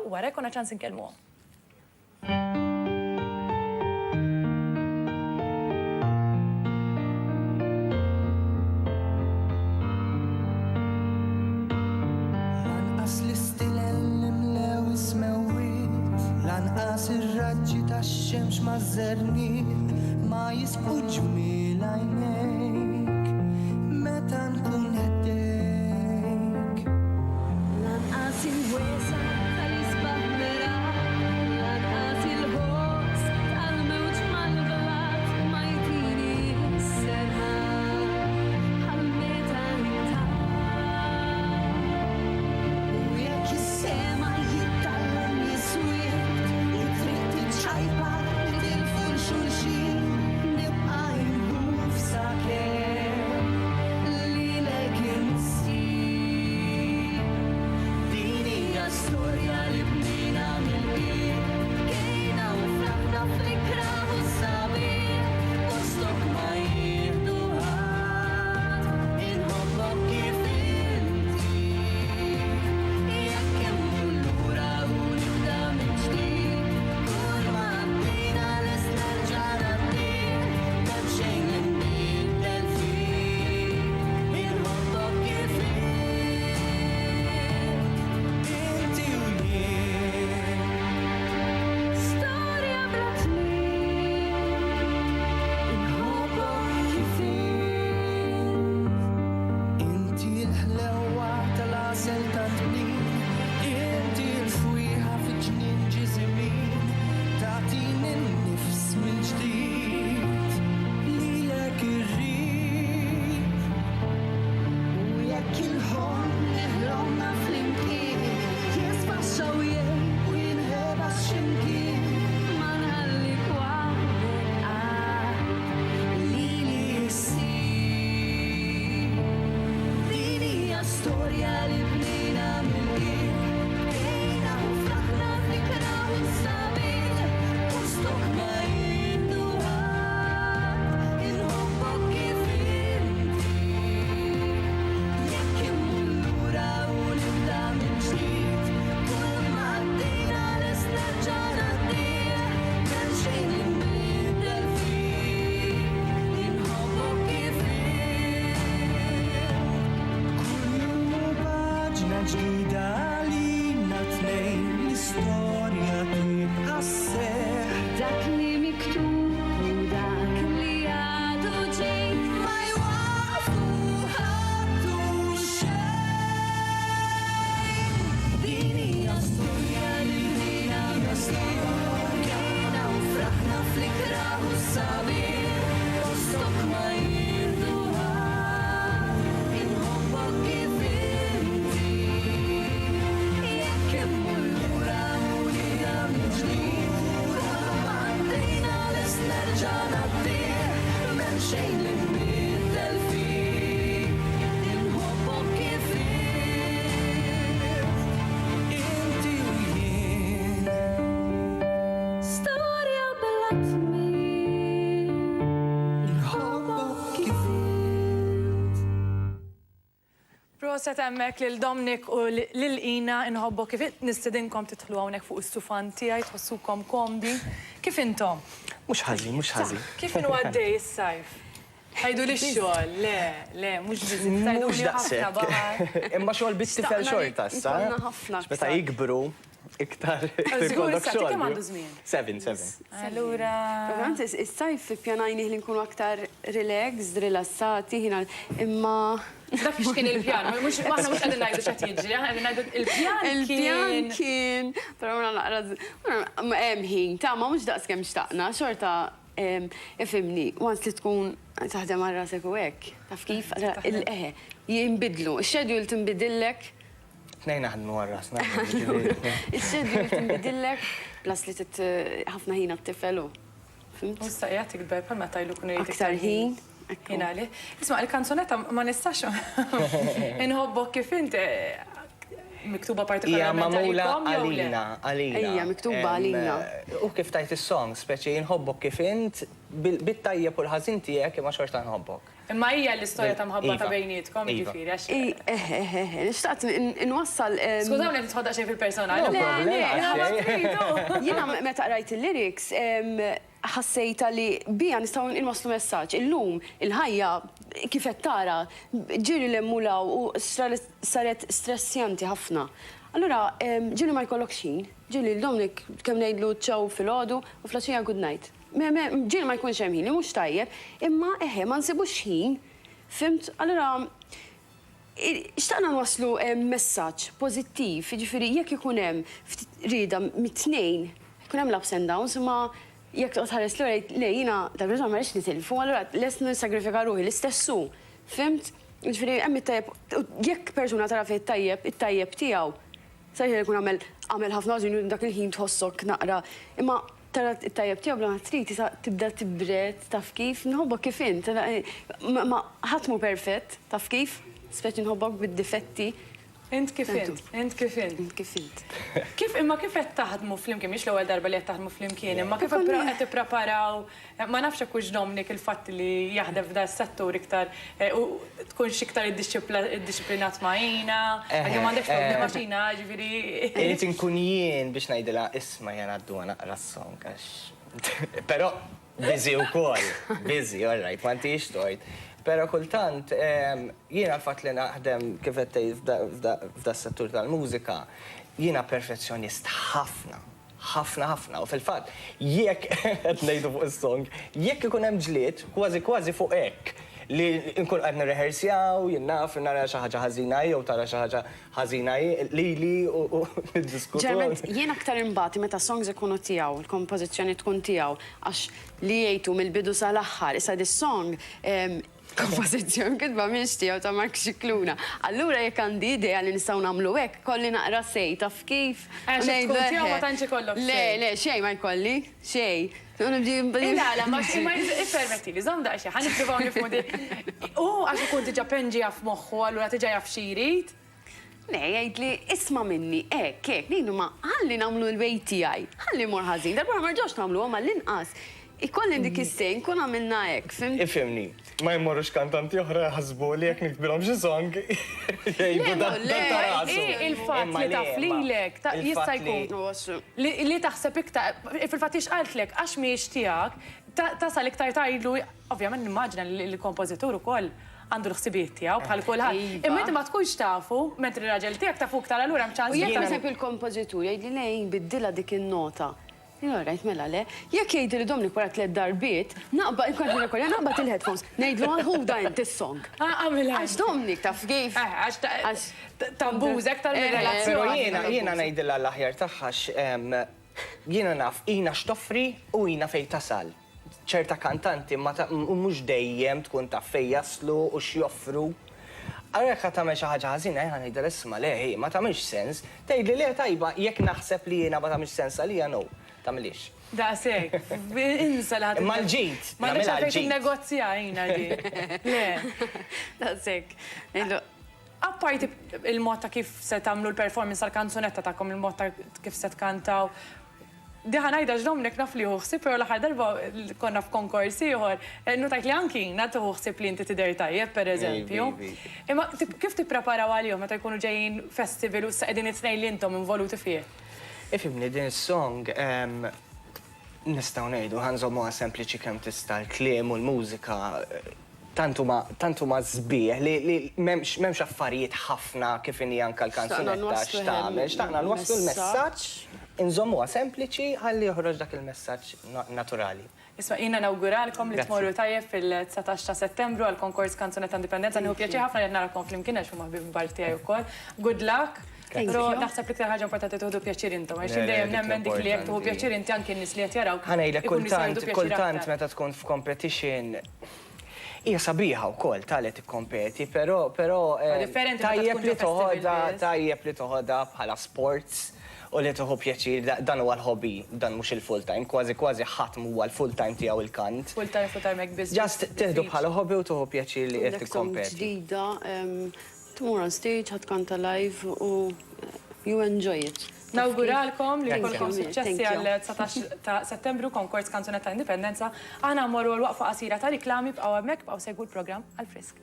U wara jkollna ċans inkellmuhom. Lanqas l-istilel li mlew is-smewwiet, lanqas ir-raġġi tax-xemx maż-żerniq ma jisbqu ġmiel għajnejk meta nkun ħdejk. Lanqas il-wesgħa tal-isbaħ mergħat, lanqas il-ħoss tal-mewġ mal-blat ma jtini s-serħan bħal meta intant. U jekk is-sema jittallem jiswied u t-triq tiċċajpar nitilfu 'l xulxin, nibqa' inħuf sakemm lilek insib. Din hija storja li bnejna mill-qiegħ, bkejna u fraħna fl-ikrah u s-sabiħ, postok ma jieħdu ħadd, inħobbok kif inti. Jekk immur lura u nibda mill-ġdid, kull ma għaddejna lest nerġa' ngħaddih, m'hemm xejn li nbiddel fik, inħobbok kif int. Inti u jien. Storja bla tmiem, inħobbok kif int. Inti l-ħlewwa tal-għasel tant bnin, inti l-fwieħa fi ġnien ġiżimin, tagħtini n-nifs mill-ġdid, lilek irrid. U jekk il-ħolm li ħlomna flimkien jisfaxxa u jgħib u jinħeba x'imkien, ma nħallik waħdek qatt, lili ssib. Din hija storja li bnejna mill-qiegħ, bkejna u fraħna fl-ikrah u s-sabiħ, postok ma jieħdu ħadd, inħobbok kif inti. Jekk immur lura u nibda mill-ġdid, kull ma għaddejna lest nerġa' ngħaddih, m'hemm xejn li nbiddel fik, inħobbok kif int. Kull jum hu paġna ġdida għalina tnejn, l-istorja tibqa' sseħħ. Dak li miktub u dak li għadu ġej. Ma jwaqqfu ħadd u xejn. Din hija storja li bnejna mill-qiegħ. Bkejna u fraħna fl-ikrah u s-sabiħ. Postok ma jieħdu ħadd. Inħobbok kif inti. Jekk immur lura u nibda mill-ġdid. Kull ma għaddejna lest nerġa' ngħaddih. M'hemm xejn li nbiddel fik. Inħobbok kif int. Inti u jien. Storja bla tmiem. Inħobbok kif int. Proset hemmhekk lil Dominic u lil Ina inħobbok kif int nistedinkom tidħlu hawnhekk fuq is-sufan tiegħi tħossukom komdi. Kif intom? Mhux ħażin, mhux ħażin. Kif inhu għaddej is-sajf? Tgħiduli x-xogħol, le, le, mhux busy, Mhux tgħiduli ħafna daqshekk. baħar. Imma xogħol bit-tifel Xtaqna li xorta issa. jkollna ħafna Meta aktar. jikbru iktar iktar Żgur ikollok issa, xogħol. kemm għandu żmien? Seven, seven. Allura. Ovvjament is-sajf ippjanajnih li nkunu aktar relaxed, rilassati, ħin għal imma Dak x'kien il-pjan, mhux aħna mhux qegħdin ngħidu x'qed jiġri, aħna qegħdin ngħidu il-pjan Il-pjan kien, però wara naqra hemm ħin, ta' ma mhux daqs kemm xtaqna, xorta ifhimni, once li tkun taħdem għal rasek u hekk, taf kif? Eħe, jinbidlu, ix-schedule tinbidillek. Tnejn naħdmu għal rasna. Ix-schedule tinbidillek, plus li trid ħafna ħin għat-tifel u. Fhimt? U issa qiegħed tikber bħalma tgħidlu kun irid Aktar ħin. Ħin għalih. Isma' il-kanzunetta ma nistax inħobbok kif int miktuba Hija partikolarment magħmula għalikom jew le? għalina, għalina. Ejja, miktuba għalina. U kif tgħid is-song, speċi inħobbok kif int, bit-tajjeb u l-ħażin tiegħek imma xorta nħobbok. Imma hija l-istorja ta' mħabba ta' Iva. bejnietkom, Iva. jiġifieri għax. Eħe, eħe, eħe, xtaqt inwassal. Skużawni qed nidħol daqsxejn fil-personali. No Le, problem, le, għax xejn. tridu. Jiena meta qrajt il-lyrics, ħassejta li bija nistgħu inwasslu messaġġ. Illum il-ħajja kif qed tara ġiri 'l hemm u 'l hawn u saret stressjanti ħafna. Allura ġieli ma jkollokx ħin, ġieli lil Dominic kemm ngħidlu ciao filgħodu u fl-għaxija good night. Ġieli ma jkunx hemm ħin li mhux tajjeb, imma eħe ma nsibux ħin, fhimt? Allura xtaqna nwasslu messaġġ pożittiv, jiġifieri jekk ikun hemm ftit rieda mit-tnejn, ikun hemm l-ups and downs, imma jekk toqgħod tħares lura tgħid le jiena dal-persuna ma rridx nitilfu, allura lest nissagrifika ruħi, l-istess hu, fhimt? Jiġifieri hemm it-tajjeb, jekk persuna tara fih it-tajjeb, it-tajjeb tiegħu, Saħħ jkun għamel għamel ħafna ħażin u dak il-ħin tħossok naqra. Imma tara t-tajjeb tiegħu bla ma trid tisa tibda tibred taf kif, nħobbok kif int. Ma ħadd mhu perfett, taf kif? Speċi nħobbok bid-difetti. Int kif int, int kif int. Int kif int. Kif imma kif qed taħdmu flimkien, mhix l-ewwel darba li qed taħdmu flimkien, imma kif qed tippreparaw Ma nafx jekk hux Dominic il-fatt li jaħdem f'dan is-settur iktar u tkunx iktar iddixxiplinat ma' Ina, għalkemm m'għandekx problema għax Ina ġifieri. Irid inkun jien biex ngħidilha isma' ejja ngħadduha naqra s-song għax Però busy wkoll, busy, all right, ma ntihiex tort. Però kultant jiena l-fatt li naħdem kif qed tgħid f'das-settur tal-mużika, jiena perfezzjonist ħafna. Ħafna ħafna u fil-fatt jekk qed ngħidu fuq is-song, jekk ikun hemm ġlied, kważi kważi fuq hekk li nkunu qed nirrehearsjaw, jien naf, nara xi ħaġa ħażina hi jew tara xi ħaġa ħażina hi lili u niddiskutu. Ġeneralment jien aktar inbati meta songs ikunu tiegħu, il-kompożizzjoni tkun tiegħu għax li jgħid hu mill-bidu sal-aħħar. Issa dis-song Kompożizzjoni kitba mhix tiegħu ta' Mark Scicluna. Allura jekk għandi idea li nistgħu nagħmlu hekk, kolli naqra say taf kif? Għax jekk tkun tiegħu ma tantx ikollok say. Le, le, xejn ma jkolli, xejn. Il-għala, ma ippermettili, żomm daqsxejn, ħa nippruvaw nifhmu din. Hu għax ikun diġà penġiha f'moħħu allura diġà jaf xi jrid. Le, jgħidli, isma' minni, hekk, hekk, ngħidlu ma ħalli nagħmlu l-way tiegħi, ħalli mmur ħażin, darba oħra ma nerġgħux nagħmluha ma l-inqas ikolli dik is-say nkun għamilna hekk, fhimt? Ifhimni, ma jmorrux kantanti oħra jaħsbu li jekk niktbilhom xi song jgħidu dan ta' rasu. Hi il-fatt li taf lilek, jista' jkun li taħseb iktar, fil-fatt hi x'qaltlek, għax mhijiex tiegħek, tasal iktar tgħidlu, ovvjament nimmaġina li l-kompożitur ukoll għandu l-ħsibijiet tiegħu bħal kulħadd. Iva. Imma inti ma tkunx tafu, mentri r-raġel tiegħek tafu iktar allura hemm ċans U jekk li. pereżempju l-kompożitur jgħidli le jbiddilha dik in-nota. Jien allura ngħid mela le. Jekk jgħidli Dominic wara tliet darbiet, naqbad inkun qed nirrekordja naqbad il-headphones, ngħidlu ħudha int is-song. Ah, għamilha. Għax Dominic taf kif. Eh, għax tabbuża iktar Eh, mir-relazzjoni. Però jiena jiena ngħidilha l-aħjar tagħha għax jiena naf Ina x'toffri u Ina fejn tasal. ċerta kantanti ma ta mhux dejjem tkun taf fejn jaslu u x'joffru. Allura jekk ħa tagħmel xi ħaġa ħażina jien ħa ngħidilha isma' le hi ma tagħmilx sens. Tgħidli le tajba jekk naħseb li jiena ma tagħmilx sens għalija no, tagħmilhiex. Daqshekk. Insa li ħa Imma l-ġid, Ma għandekx nagħmilha għalfejn l-ġid. tinnegozja Ina di. Le. Daqshekk. Ngħidlu Apparti il-mod ta' kif se tagħmlu l-performance tal-kanzunetta tagħkom, il-mod ta' kif se tkantaw, Di ħa ngħidha għax Dominic naf li hu ħsieb però l-aħħar darba konna f'konkors ieħor, nnutajt li anki Ina tieħu ħsieb li inti tidher tajjeb pereżempju. Imma kif tippreparaw għalihom meta jkunu ġejjin festival u issa qegħdin it-tnejn li intom involuti fih? Ifhimni din is-song nistgħu ngħidu ħa nżommuha sempliċi kemm tista' l-kliem u l-mużika Tant huma tant huma sbieħ li li m'hemmx m'hemmx affarijiet ħafna kif inhi anke l-kanzunetta x'tagħmel. Xtaqna nwasslu l-messaġġ, inżommuha sempliċi ħalli joħroġ dak il-messaġġ naturali. Isma' jiena nawguralkom li tmorru tajjeb fil-19 ta' Settembru għall-konkors Kanzunetta Indipendenza. Nieħu pjaċir ħafna li qed narakom flimkien għax huma ħbieb kbar tiegħi wkoll. Good luck. Però naħseb l-iktar ħaġa importanti tieħdu pjaċir intom għax jien dejjem nemmen dik li jekk tieħu pjaċir inti anki n-nies li qed jarawk Ħa ngħidlek ikunu jistgħu jieħdu kultant pjaċir kultant aktar. meta tkun f'competition Hija sabiħa wkoll ta' li tikkompeti, però però differenti meta tajjeb tkun li ġo festival toħodha biss. tajjeb li toħodha bħala sports u li tieħu pjaċir dan huwa l-hobby, dan mhux il-full time, kważi kważi ħadd m'huwa l-full time tiegħu il-kant. Full time full time hekk biss. Just tieħdu bħala hobby u tieħu pjaċir li qed Għandek song tikkompeti. ġdida, tmur on stage, ħa tkanta live u you enjoy it. Nawguralkom li jkollkom suċċessi Thank you. għal 19 ta' Settembru konkors Kanzunetta Indipendenza. Aħna mmorru għal waqfa qasira ta' riklami bqgħu hemmhekk bqgħu segwu l-programm għal frisk.